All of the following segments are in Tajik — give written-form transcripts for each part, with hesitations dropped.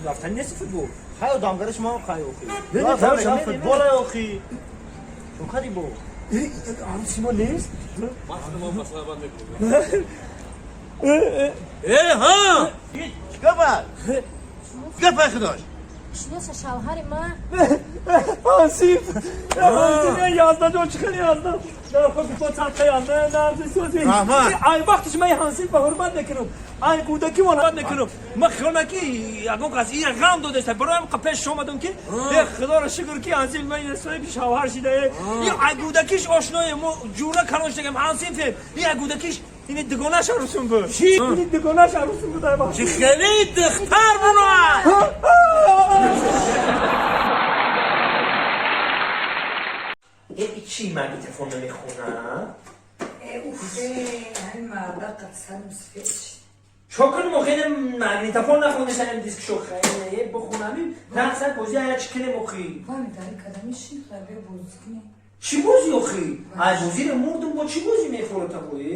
Рафтани нест футбол. Хай одамгариш мо хай охи. Не, не, Не, не, футбол охи. Чун кади бо? Арӯси мо нест? Э, ҳа! Чикор бад? Чикор пай худош? Шиноса шавҳари ман. Ҳансиф! Ҳансиф, язда ҷон чӣ хеле язда. Дар худ бо чарха язда, нарзи сози. Раҳмат. Ай вақтиш ман ҳансиф ба ҳурмат мекунам. Ай кӯдаки мон ҳурмат мекунам. Ман хиёл мекунам ки ягон кас ин ғам додаста. Бароям пеш омадам ки э худоро шукр ки ҳансиф ман ин соҳиби шавҳар шида. Ин ай кӯдакиш ошное мо ҷура калон шудагам ҳансифем. Ин ай кӯдакиш ин дугонаш арӯсум буд. Чӣ? Ин дугонаш арӯсум буд ай вақт. Чӣ хеле духтар буна! Чӣ магнитофон намехонам? ҳамин марда қад сари сафед. Чо кунем охи ин магнитофон нахондешан ин дискшо хеле бихонам нақсад бозӣ ая чӣ кунем охи? Вами дари кадами шин хабе бозӣ кунем. Чӣ бозӣ охи? Ай бозиро мурдум бо чӣ бозӣ мефората бои?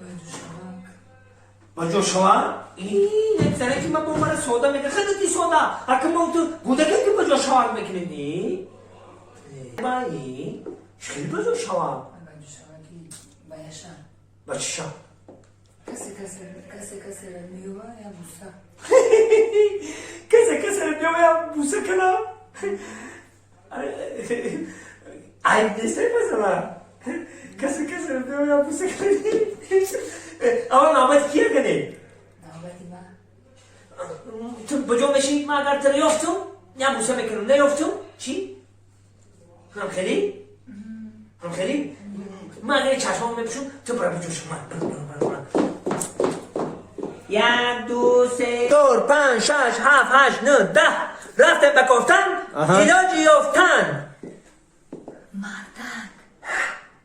Ба ҷӯшавак. Ба ҷошава? Ин як зараки ма бо мара сода мекунад. Хеле ти сода. Ака ма ту гудаке ки ба ҷошавак мекунем ни? Ба ин чӣ хеле ба ҷошавак? Ба ҷӯшаваки ба яша. Ба чӣ ша? Касе касе касе касеро меёва я буса. Касе касеро меёва буса кана? Ай нестай масала. Касе касеро меёва буса кана. Аввал навбати кия кане? Навбати ма. Ту ба ҷо мешӣ, ман агар туро ёфтум, я буса мекунам, наёфтум, чӣ? Ҳам хеле? Ҳам хеле? Ман агар чашмамо мепӯшум, ту бара ба ҷош ман. Як, ду, се, чор, панҷ, шаш, ҳафт, ҳашт, нӯ, 10. Рафтем ба кофтан, илоҷи ёфтан. Мардак,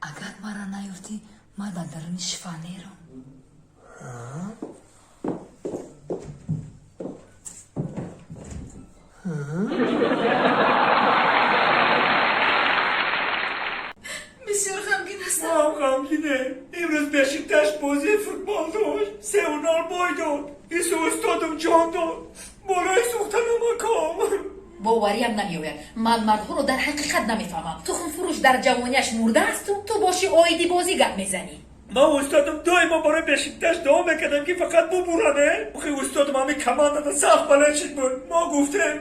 агар мара наёфтӣ, ман дар даруни шифонерам. Бисёр ғамгин ҳастам. Ман ғамгине. Имрӯз Бешикташ бозии футбол дошт. 3-0 бой дод. Ису устодум ҷон дод. Болои сӯхтанам аком. Бовариам намеояд. Ман мардҳоро дар ҳақиқат намефаҳмам. Тухмфурӯш дар ҷавониаш мурдаасту ту боши оиди бозӣ гап мезанӣ. Ман устодам доимо барои Бешикташ дуо мекардам ки фақат бубуране. Охи устодам ҳамин командада сахт баланд шид буд. Мо гуфтем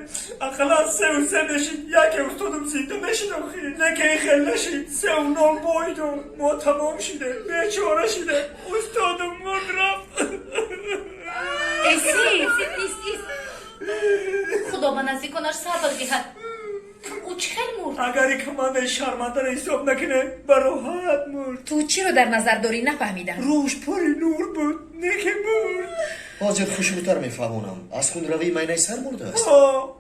ақаллан 3-3 мешид, яке устодам зинда мешид охи. Лекин ин хел нашид. 3-0 бой дод. Мо тамом шидем. Бечора шидем. Устодам мурд рафт. Эси, ист, ист. Худо ба наздиконаш сабр диҳад. Ӯ чӣ хел мурд? Агар ин командаи шармандаро ҳисоб накунем, ба роҳат мурд. Ту чиро дар назар дорӣ, нафаҳмидам. Рӯш пури нур буд, неки мурд. Ҳозир хушрӯтар мефаҳмонам. Аз хунравии майнаи сар мурдааст. О,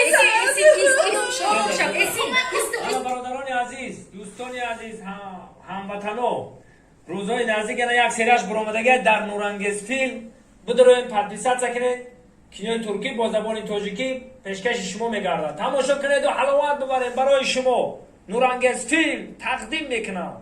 Эси, эси, ист, ист, ором шав. Эси, ист, ист. Бародарони азиз, дӯстони азиз, ҳамватано, рӯзҳои наздик яна як серияш буромадагия дар Нурангез филм. Бидороем, подписаться кунед. Кинои туркӣ бо забони тоҷикӣ пешкаши шумо мегардад. Тамошо кунеду ҳаловат бибарем. Барои шумо Нурангез филм тақдим мекунам.